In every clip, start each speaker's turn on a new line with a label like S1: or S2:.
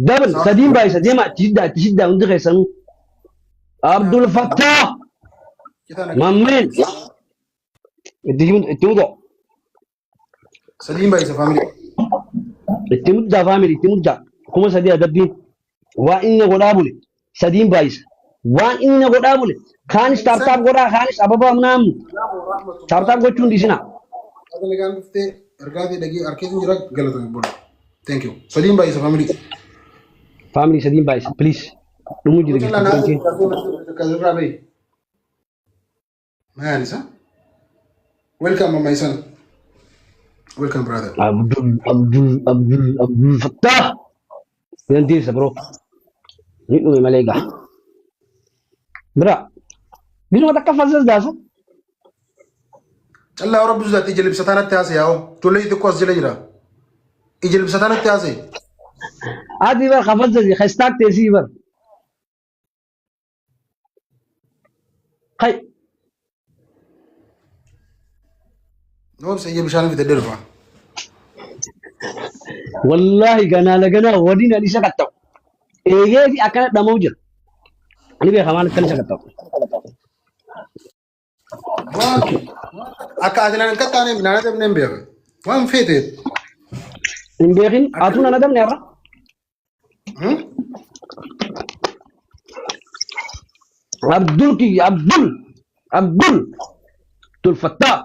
S1: Double sadiin baay'isa deemaa itti shiddaa itti shiddaa hundi keessanuu. Abdul Fattah Mammeen itti itti muddaa
S2: Sadiin baay'isa family.
S1: Itti muddaa family itti muddaa 3000 adabbiin waan inni godhaa bule sadiin baay'isa waan inni godhaa bule kaanis tap tap godhaa kaanis ababaa naamu tap tap gochuun dhiisina.
S2: Nagaan dhuftee ergaa ta'e dhagee harkeetu jira galatoomi bolo. Thank you. Sadiin baay'isa family.
S1: Family sadiin baay'isa please. Dhumuu jira giiftii
S2: jirti. Irraa bahi. Maal isa? Welcome my son. Welcome brother.
S1: Abdul Abdul Abdul Abdul Fattah. Dandeessa bro. Ni dhume malee gaa. Bira. Bisuma takka fazzas daasa.
S2: Callaa rabbi sodaatti ija libsataa natti haasa'e yaa'u. Ijoollee xixiqqoo as jala jira. Ija libsataa natti haasa'e.
S1: Ati bar kafazzasi kastaak teessii bar. Kai.
S2: Noobsa ija bishaan fite dhufa.
S1: Wallaahi ganaa laganaa waliin ani isa qaxxa'u. Eegee fi akkana dhama'u jira. Ani beeka maal akkana isa qaxxa'u.
S2: Akka ati naan qaxxaane naan adabne hin beeku. Waan feete.
S1: Hin beekin atuu naan adabne har'a. Abdul kiyya Abdul Abdul Abdul Fattaa.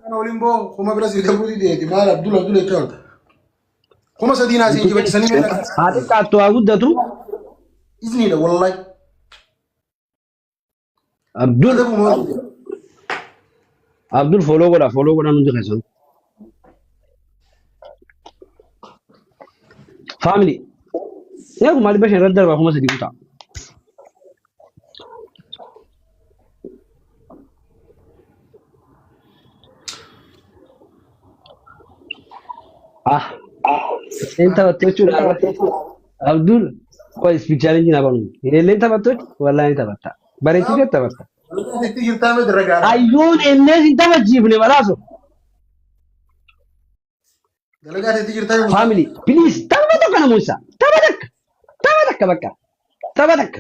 S2: Kana waliin boo kuma bira sii dabruu dideeti maal Abdul Abdul jechaa oolta. 3000 naa sii injifachisanii meeqa?
S1: Haa xiqqaattu haa guddatu.
S2: Izniidha wallahi.
S1: Abdul
S2: Adabuma.
S1: Abdul follow godha follow godha hundi keessan. Family. Yaa kuma 500 irratti darbaa 3000 kutaa. Ah. Hin taphattu jechuudha. Abdul qoy speed challenge na banu. Illee taphattu wallahi ni taphatta. Bareechitee taphatta.
S2: Itti jirtaa miti ragaadha.
S1: Ayyuun innis hin taphachiifne badhaasu.
S2: Dalagaa itti jirtaa miti.
S1: Family please tapha tokko namoota tapha takka tapha takka bakka tapha takka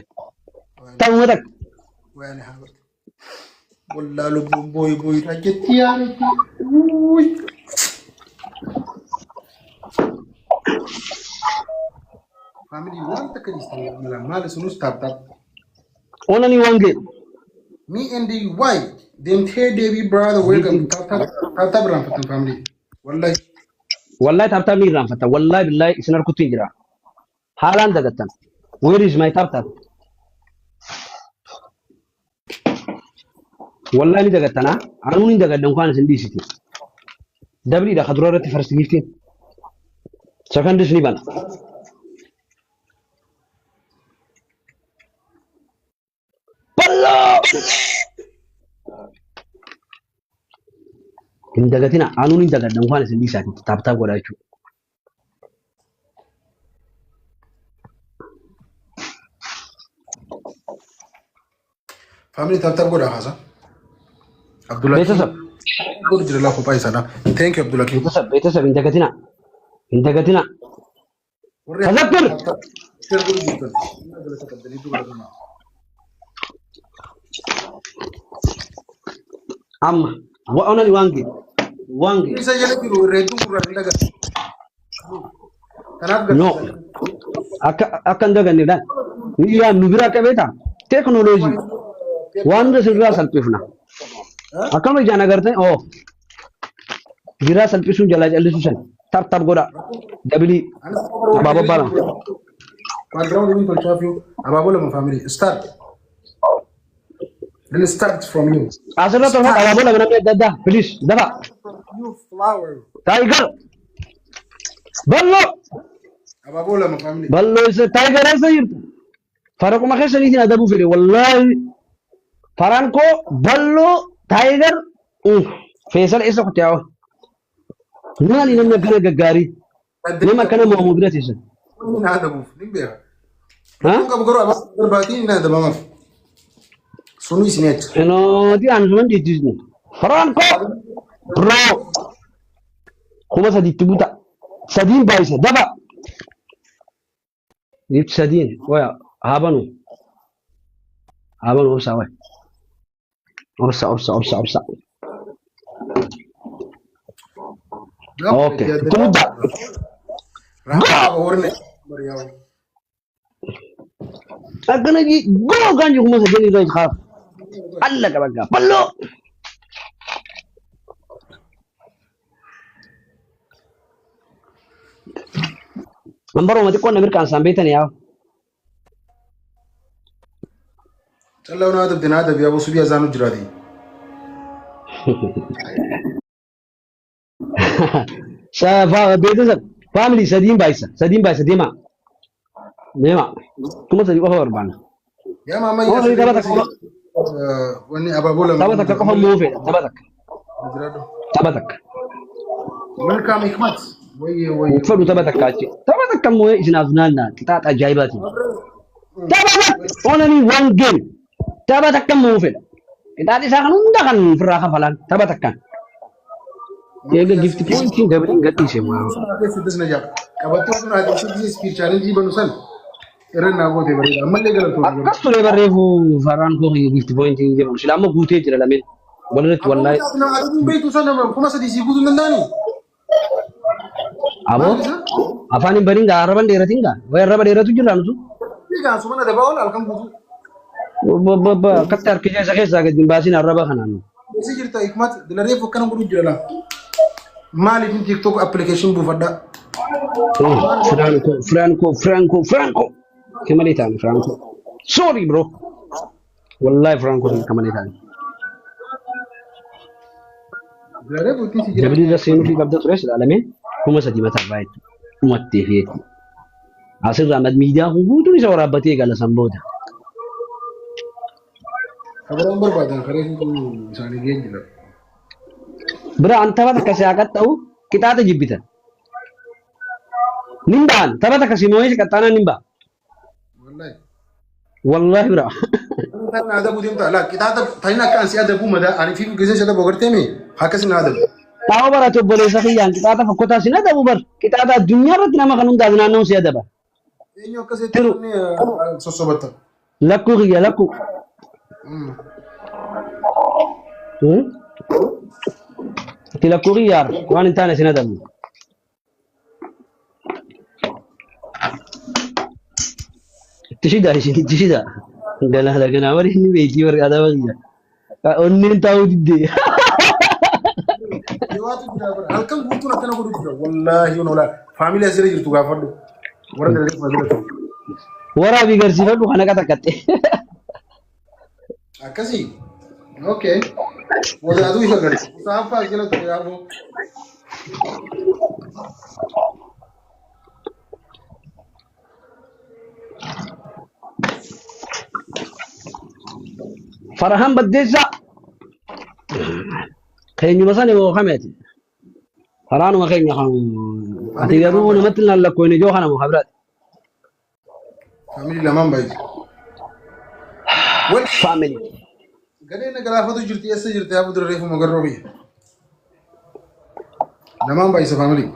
S1: taphuma takka.
S2: Waani haa bartu. Wallaa lubbuun booyi booyi jetti yaa rabbi. Uuy. Family waan takka dhiistanii mala maali sunus tap tap.
S1: Onani waan ga'e.
S2: Me and the wife deemtee deebii brother welcome tap tap tap tap irraanfattan family. Wallahi.
S1: Wallahi tap tap ni irraanfatta. Wallahi billahi isin harkutti hin jira. Haalaan dagattan. Where is my tap tap? Wallahi ni dagattan ha. Anuun hin dagaddan kaan isin dhiisiti. Dabliidha ka dura irratti first giftiin. Secondis ni bana. Balloo! Hin dagatina anuun hin dagaddan kaan isin dhiisaati. Tap tap godhaa jechuudha.
S2: Family tap tap godhaa haasa. Abdulhakim.
S1: Beetasab.
S2: Godhu jira laa kophaa isaadha. Thank you Abdulhakim.
S1: Beetasab beetasab hin dagatina. Hin dagatina.
S2: Warri
S1: Tazakkur.
S2: share godhu jirtan. Galata qabdanii galatoomaa.
S1: Amma wa onani waan ga'e. Waan ga'e.
S2: Isa jala jiru irra hedduu gurraan hin dhagahu. Kanaaf
S1: No. Akka akka hin daganne dha. Yaa nu bira qabeeta. Teeknooloojii waan hunda sirraa salphifna. Akkama ijaan agartee oo biraa salphisuun jalaa callisuu san tap tap godha. Dabilii abaaboo abbaa lama.
S2: Background inni tolchaa fi abaaboo lama family start. Then start from you.
S1: Asirra tolfadha abaaboo lama namni adda addaa please dafa.
S2: You flower.
S1: Tiger. Balloo.
S2: Abaaboo lama family.
S1: Balloo isa Tiger eessa jirtu? Faraquma keessaniitiin adabuu fedhe wallaahi. Farankoo balloo Tiger Feesal eessa kutte haa? Maali namni akkana gaggaarii? Nama akkana mo'amu bira teessan.
S2: Inni na adabuuf ni beeka.
S1: Ha?
S2: Qabu garuu abaaboo darbaatiin inni adabamaaf. Sunuu isin achi.
S1: Enooti ani suman dhiittisnu. Farankoo bro 3000tti buta. Sadiin baay'isa dafa. Gift sadiin waya haa banu. Haa banu obsa waya. Obsa obsa obsa obsa. Okay. Itti muddaa. Akkana goo kan jiru kuma sadeen irra kaaf. Alla qaba balloo. Nambaruma xiqqoon na mirqaansaan beektan yaa.
S2: Callaa naa dabde naa dabe aboo subii azaanu jiraati.
S1: Beektan san faamilii sadiin baay'isa sadiin baay'isa deemaa. Deemaa 3000 qofa barbaanna.
S2: Yaa maama
S1: Kuma sadii tapha takka qofa
S2: wanni abaaboo lama.
S1: Tapha takka qofa moo fedha tapha takka tapha takka.
S2: Welcome Hikmat. Wayye wayye.
S1: Uffadhu tapha takka achi. Tapha takka immoo isinaaf naannaa qixaaxa ajaa'ibaati. Tapha takka only one game. Tapha takka immoo fedha. Qixaaxi isaa kan hunda kan ofirraa kafalan tapha takkaan. Eega gifti pointiin dabaliin gadhiise moo.
S2: Qabattoo sun ati sitti speed challenge banu san irra naa goote bareeda. Ammallee galatoon.
S1: Akkas ture barreefu faraan koo gifti pointiin jedhamu. Sila amma guutee jira lameen. Walirratti wallaahi.
S2: Aduun beektu san 3000 sii guutuu hin danda'anii?
S1: Aboo afaan hin banin gaa arraban dheeratin gaa. Wayi arraba dheeratu jira nutu.
S2: Egaa sumana dabaa oola halkan guutuu.
S1: Akkatti harkisee isa keessaa gadi hin baasin arraba kanaan.
S2: Eessa jirta Hikmat? Dilareef akkana godhu jira laa. Maaliif TikTok application buufadhaa?
S1: Franco, Franco, Franco, Franco. Kemalee ta'an Franco. Sorry bro. Wallahi Franco kemalee ta'an.
S2: Dilareef ittiin si jira.
S1: Dabli irra seenuu fi qabda ture sila lameen 3000 mataa irraa jechuudha. Dhumattee fi jechuudha. Asirraa miidiyaa kun guutuun isa waraabbatee gala san booda.
S2: Kabaraan barbaadan karee isaanii ga'ee jira.
S1: Bira an tapha takka si haa qaxxa'u qixaaxa jibbitan. Nin ba'an tapha takka si moo'ee si qaxxaanaan nin ba'a.
S2: Wallahi.
S1: Wallahi bira.
S2: Kan adabu deemta laa qixaaxa ta'in akka ansi adabu madaa ani fi gisee si adabu agartee mi akkas na adabu.
S1: Xaa'oo barate obboleessa kiyyaan qixaaxa fokkotaa sin adabu bar. Qixaaxa addunyaa irratti nama kan hundaaf naanna'uun si adaba.
S2: Eenyu akkasitti sossobatta.
S1: Lakkuu kiyya lakkuu. Itti lakkuu kiyyaar waan hin taane sin adabu. Itti shida isin itti shida. Galaala ganaa warri inni beekii warri adaba kiyya. Onneen taa'uu diddee.
S2: Waatu jira bara halkan guutuun akkana godhu jira wallaahi yoon olaa faamilii asirra jirtu gaafadhu warra dalagaa faamilii ta'u.
S1: Waraabii garsiifadhu kana qaxaqaxxe.
S2: Akkasii. Okay. Wadaaduu isa gadi. Saaffaa jala ture yaaboo.
S1: Farahan Baddeessaa. Keenyuma sana moo kameeti? Faraanuma keenya kan ati garuu namatti hin lakkoofne ijoo kana moo kabiraati?
S2: Faamilii lamaan baay'ee.
S1: Faamilii.
S2: Gadeen na galaafatu jirti eessa jirti yaa budura reefu magarroo biyya. Lamaan baay'isa faamilii.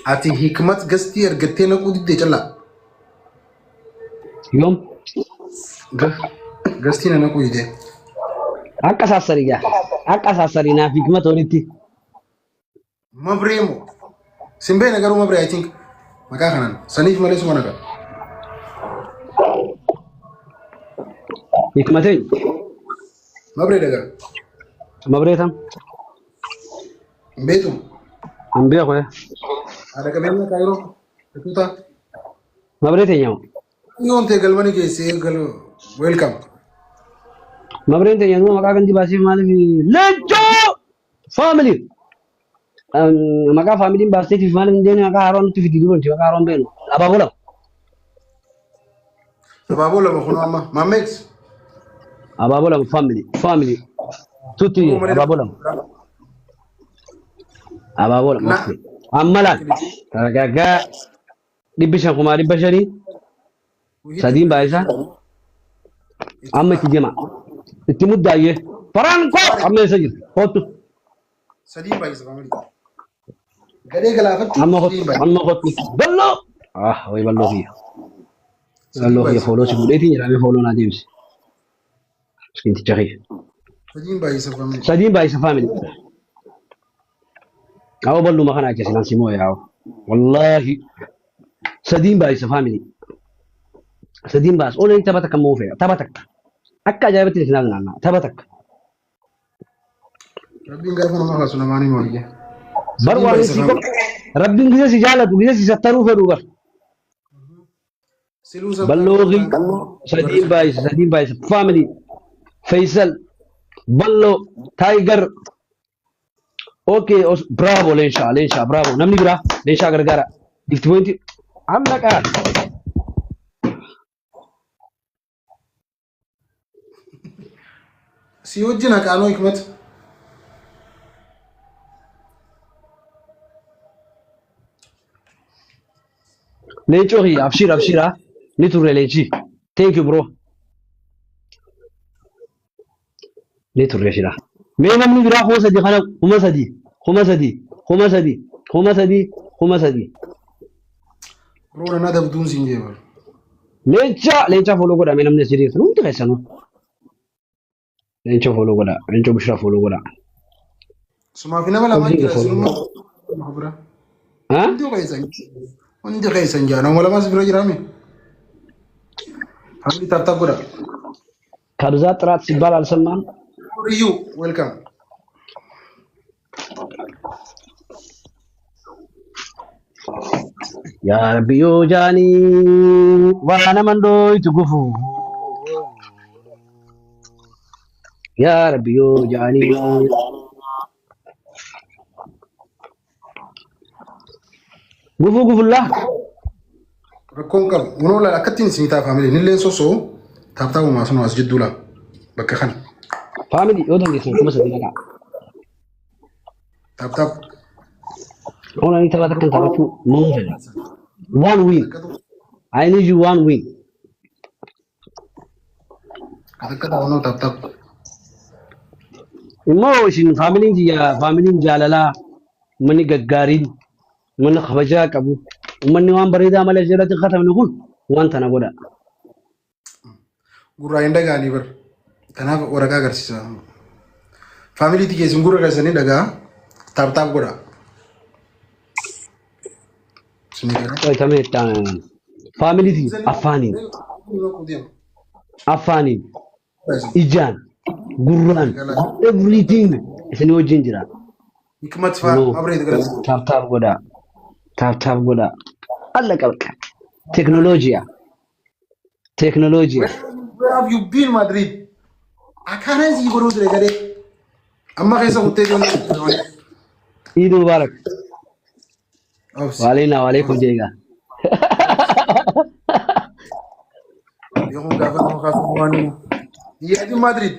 S2: Ati Hikmat gastii argattee naquu diddee callaa.
S1: Yoom?
S2: Gastii na naquu didee.
S1: Akka saassarii gaa. Akka saassarii naaf Hikmat walitti.
S2: Mabree moo? Sin beekna garuu mabree I think maqaa kanaan saniif malee suma naqa.
S1: Hikmateen
S2: Mabree dagaa.
S1: Mabree tam.
S2: Hin beektu.
S1: Hin beeku.
S2: Haadha qabeenyaa Kaayiroo. Tuutaa.
S1: Mabree teenya moo?
S2: Yoon ta'e galmani geessee galu welcome.
S1: Mabreen teenya numa maqaa kan dibaasiif maaliif leencoo faamilii. Maqaa faamiliin baasteetiif maaliif hin deemne maqaa haaroon nutti fidi dubarti maqaa haaroon beenu. Abaaboo lama.
S2: Abaaboo lama kun amma Mammeeks.
S1: Abaaboo lama faamilii faamilii. Tutti abaaboo lama. Abaaboo lama. Amma laal. Targaggaa 500 500,000 sadiin baay'isaa. Amma itti deema. Itti muddaayyee. Franco amma eessa jirta? Kottu.
S2: Sadiin baay'isa family. Gadhee galaafachuu
S1: Amma kottu.
S2: sadiin baay'isa.
S1: Amma kottu. Balloo. Ah, wayi balloo kiyya.
S2: Sadiin
S1: Balloo kiyya
S2: baay'isa.
S1: follow si fuudheetiin jedhamee follow naa deemsi. Miskiinticha kiyya.
S2: Sadiin baay'isa family.
S1: Sadiin baay'isa family. Awwa balluma kana acha silaan simoo yaa'u. Wallaahi. Sadiin baay'isa family. Sadiin baas. Oleen tapha takka immoo fe'a. Tapha takka. Akka ajaa'ibatti isin naanna'a. Tapha takka.
S2: Rabbiin gaafa nama kaasu namaan hima wayya.
S1: Bar
S2: Sadiin
S1: waan
S2: baay'isa
S1: si
S2: family.
S1: Rabbiin gisa si jaalatu gisa si sattaruu fedhu bar.
S2: Siluu sabtaa
S1: Ballooqi sadiin baay'isa sadiin baay'isa family. Faisal Balloo Tiger. Okay, bravo Lensha Lensha bravo. Namni biraa Lensha gargaara. Gift point amma qaa.
S2: Si wajjin haqaanoo hikmata.
S1: Leencoo kiyya abshir abshira ni turre leenci. Thank you bro. Ni turre shira. Mee namni biraa 3000 kana 3000 3000 3000 3000 3000.
S2: Bro na dabduun siin jee bara.
S1: Leenca leenca follow godha mee namni as jireessu hundi keessanuu. Leenca follow godha. Leenca Bushra follow godha.
S2: Sumaa fi nama lamaan
S1: Hundi
S2: jira
S1: follow
S2: sinummaa
S1: godha.
S2: bira.
S1: Ha?
S2: Hundi keessan hundi keessan jaa nama lamaas bira jiraame. Family tap tap godha.
S1: ከብዛት ጥራት ሲባል አልሰማም።
S2: For you welcome.
S1: Yaa Rabbi yoo jaanii waa naman dooytu gufu. Yaa Rabbi yoo jaanii gufuu gufullaa.
S2: Rakkoon qabu. Kunoo laala akkattiin isinii ta'a family. Nilleen sosoo tap tapumaa sun as jidduu laa bakka kana.
S1: Family yoo dandeessan 3000 dhaqaa.
S2: Tap tap.
S1: Oolanii tapha takkan taphachuu moo fedha. One win. I need you one win.
S2: Akka ta'u tap tap.
S1: Immoo isin familyn kiyya familyn jaalalaa uummanni gaggaariin uummanni kabajaa qabu uummanni waan bareedaa malee jalatti katabne kun waan tana godha.
S2: Gurraa hin dhaga'anii bar. Kanaaf waraqaa agarsiisa. Family keessan gurra keessanii dhagaa tap tap godha. Isinii gara.
S1: Qoitamee family afaaniin afaaniin ijaan gurraan everything isin wajjin jira.
S2: Hikmat fa'aa
S1: No.
S2: abreet gara.
S1: Tap tap godha. Tap tap godha. Alla qabqa. Teknooloojiyaa. Teknooloojiyaa.
S2: Where have you been, Madrid? Akkanan sii godhuu ture gadee. Amma keessa kuttee jiru.
S1: Eid Mubarak.
S2: Obsi.
S1: Waaleyna waaleykum jeegaa.
S2: Yoo gaafa nama kaasu waan himu. Yaadin Madrid.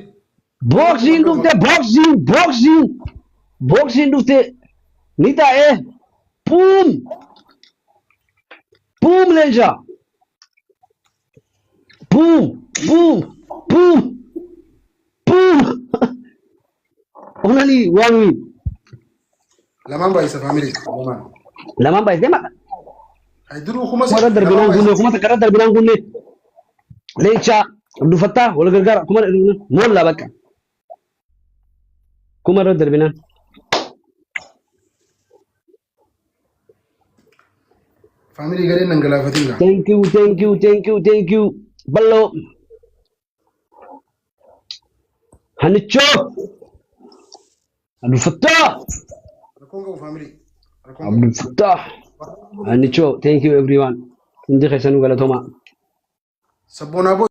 S1: Boksiin dhufte boksiin boksiin boksiin dhufte ni taa'ee puum puum leenca puum puum puum puum onali waan win.
S2: Lamaan baay'isa family. Lamaan.
S1: Lamaan baay'isee maqa.
S2: Ay duruu kuma
S1: Kuma irra darbinaan kunne kuma takka irra darbinaan kunne leenca Abdul Fattah wal gargaara kuma moollaa bakka kuma irra darbinaan.
S2: Family gareen nan galaafatin gaa.
S1: Thank you, thank you, thank you, thank you. Ballo. Hanichoo. Abdul Fattah.
S2: Rakkoon qabu family. Rakkoon qabu.
S1: Abdul Fattah. Hanichoo, thank you everyone. Hundi keessanuu galatooma.
S2: Sabboonaa boo.